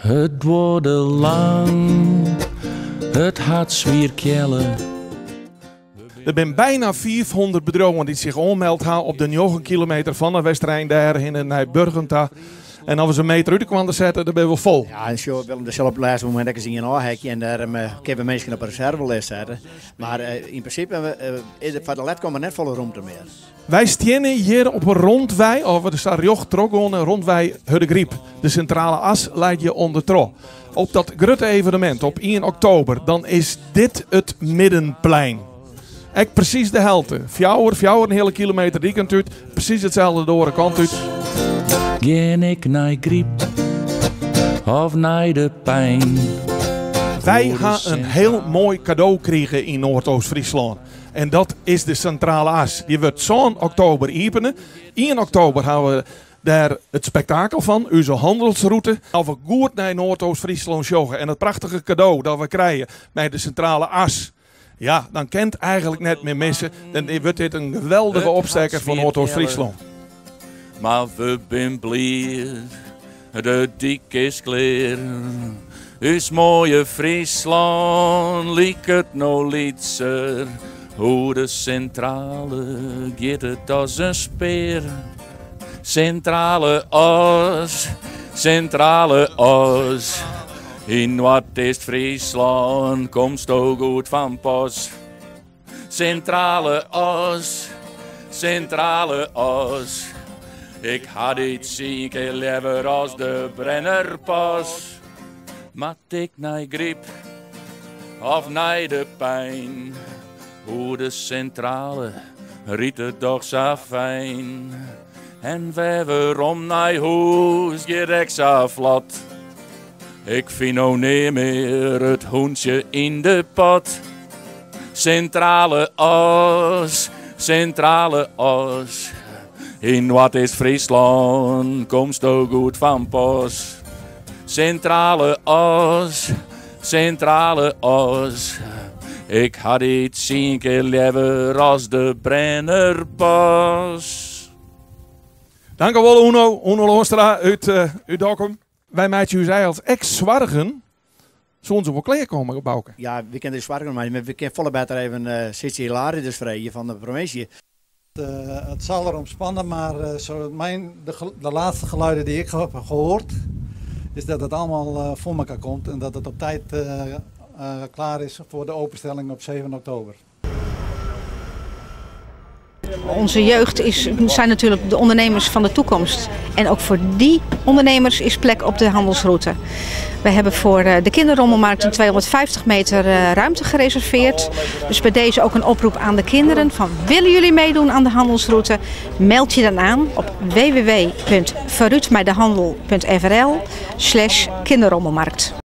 It duorde lang, it hat swier kealle. Der binne byna 500 bedriuwen dy't sich oanmeld ha op de 9 kilometer fan de Westerein dêrhinne nei Burgum ta. En as we se in meter út elkoar sette, dan binne we fol. Ja, en sjoch, Willem, der sil op it lêste momint ek ris ien ôfheakje en dêrom kinne we minsken op 'e reservelist sette. Mar yn prinsipe is der foar de letkommer net folle rûmte mear. Wy steane hjir op 'e rondwei, of we sa rjocht trochgean, rondwei Hurdegaryp. De sintrale as leit hjir ûndertroch. Op dat grutte evenemint op 1 oktober, dan is dit it middenplein. Ek presys de helte, fjouwer, fjouwer en in heale kilometer dy kant út, presys itselde de oare kant út. Gean ik nei Gryp of nei de Pein? Wy ha in hiel moai kado krige yn Noardoost-Fryslân. En dat is de Sintrale As. Dy wurdt sân oktober iepene. Ien oktober ha we dêr it spektakel fan, ús hannelsrûte. As we goed nei Noardoost-Fryslân sjogge en it prachtige kado dat we krije mei de Sintrale As, ja, dan kin it eigenlik net mear misse. Dan wurdt dit in geweldige opstekker foar Noardoost-Fryslân. Mar we bin bliid, de dyk is klear. Us moaie Fryslân liket no lytser. Oer de sintrale giet it as in spear. Sintrale as, sintrale as. Yn Noardeast-Fryslân komsto goed fan pas. Sintrale as, sintrale as. Ik ha dy tsien kear leaver as de Brennerpas. Moat ik nei Gryp of nei de Pein? Oer de sintrale rydt it dochs sa fijn. En wer werom nei hûs giet ek sa flot. Ik fyn no nea mear it hûntsje yn de pot. Sintrale as, sintrale as. Yn Noardeast-Fryslân komsto goed fan pas. Sintrale as, sintrale as. Ik ha dy tsien kear leaver as de Brennerpas. Dankewol Uno, Uno Loonstra út út Dokkum. Wy meitsje ús eils ek soargen. Soene se wol klear komme, Bauke? Ja, wy kinne der soargen om meitsje, mar wy kinne folle better even Citse Hilarides freegje fan de provinsje. Het zal erom spannen, maar zo mijn, de, de laatste geluiden die ik heb gehoord, is dat het allemaal voor elkaar komt en dat het op tijd klaar is voor de openstelling op 7 oktober. Onze jeugd is, zijn natuurlijk de ondernemers van de toekomst. En ook voor die ondernemers is plek op de handelsroute. We hebben voor eh, de kinderrommelmarkt een 250 meter eh, ruimte gereserveerd. Dus bij deze ook een oproep aan de kinderen van willen jullie meedoen aan de handelsroute? Meld je dan aan op www.vooruitmetdehandel.frl slash kinderrommelmarkt.